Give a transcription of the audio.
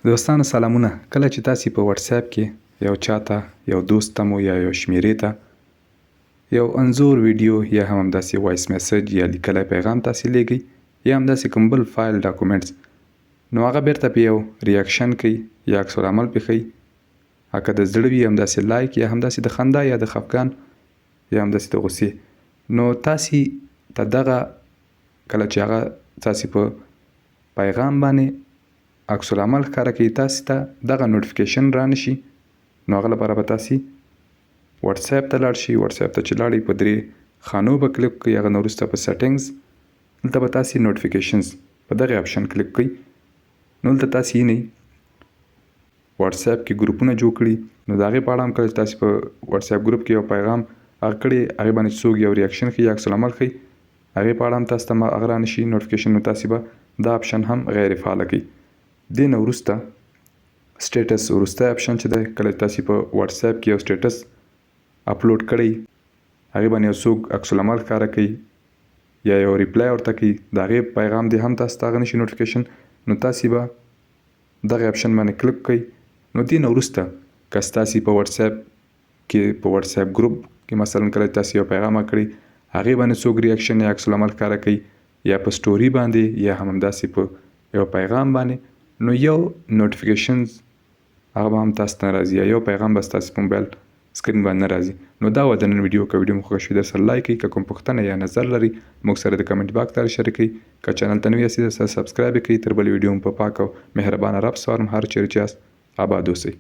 دوستانو سلامونه کله چې تاسو په واتس اپ کې یو چاته، یو دوست ته مو یا یو شمیرې ته یو انځور، ویډیو یا هم همداسې وایس میسج یا لیکلی پیغام تاسو لیږئ یا همداسې کوم بل فایل، ډاکومنټس، نو هغه بیرته په یو ریاکشن کوي یا عکس العمل پې ښیي، که د زړه وي همداسې لایک یا همداسې د خندا یا د خفګان یا همداسې د غوسې، نو تاسو ته دغه کله چې هغه تاسو په پیغام باندې عکس العمل ښکاره کوي، تاسو ته دغه نوټیفیکیشن رانشي. نو هغه لپاره به تاسو واتس اپ ته لاړ شئ. واتس اپ ته چې لاړئ، په درې خانو به کلیک کړئ. هغه نه وروسته په سیټینګز، دلته به تاسو نوټیفیکیشنز په دغه اپشن کلیک کړئ. نو دلته تاسو وینئ واتس اپ کې ګروپونه جوړ کړي. نو د هغې په اړه هم کله چې تاسو په واتس اپ ګروپ کې یو پیغام هغه کړی، هغې باندې څوک یو ریاکشن ښیي یا عکس العمل ښیي، هغې په اړه هم تاسو ته هغه رانشي نوټیفیکیشن، نو تاسو به دا اپشن هم غیر فعاله کړئ. دې نه وروسته سټیټس، وروستی اپشن چې دی، کله چې تاسو په واتس اپ کې یو سټیټس اپلوډ کړئ، هغې باندې یو څوک عکس العمل ښکاره کوي یا یو ریپلای ورته کوي، د هغې پیغام دې هم تاسو ته هغه نشي نوټیفیکیشن، نو تاسو به دغه اپشن باندې کلیک کړئ. نو دې نه وروسته که ستاسو په واتس اپ کې، په واتس اپ ګروپ کې مثلا کله تاسو یو پیغام کړی، هغې باندې څوک ریاکشن یا عکس العمل ښکاره کوي یا په سټوري باندې یا هم همداسې په یو پیغام باندې، نو یو نوټیفیکیشن هغه به هم تاسو ته نه راځي یا یو پیغام به ستاسو په موبایل سکرین باندې نه راځي. نو دا وه د نن ویډیو. که ویډیو مو خوښه شوې، در سره لایک کړئ. که کوم پوښتنه یا نظر لرئ، موږ سره د کمنټ باکس لارې شریک کړئ. که چینل ته نوي یاست، در سره سبسکرایب کړئ. تر بلې ویډیو مو په پاک او مهربانه رب سپارم. هر چیرې چې یاست، آباد اوسئ.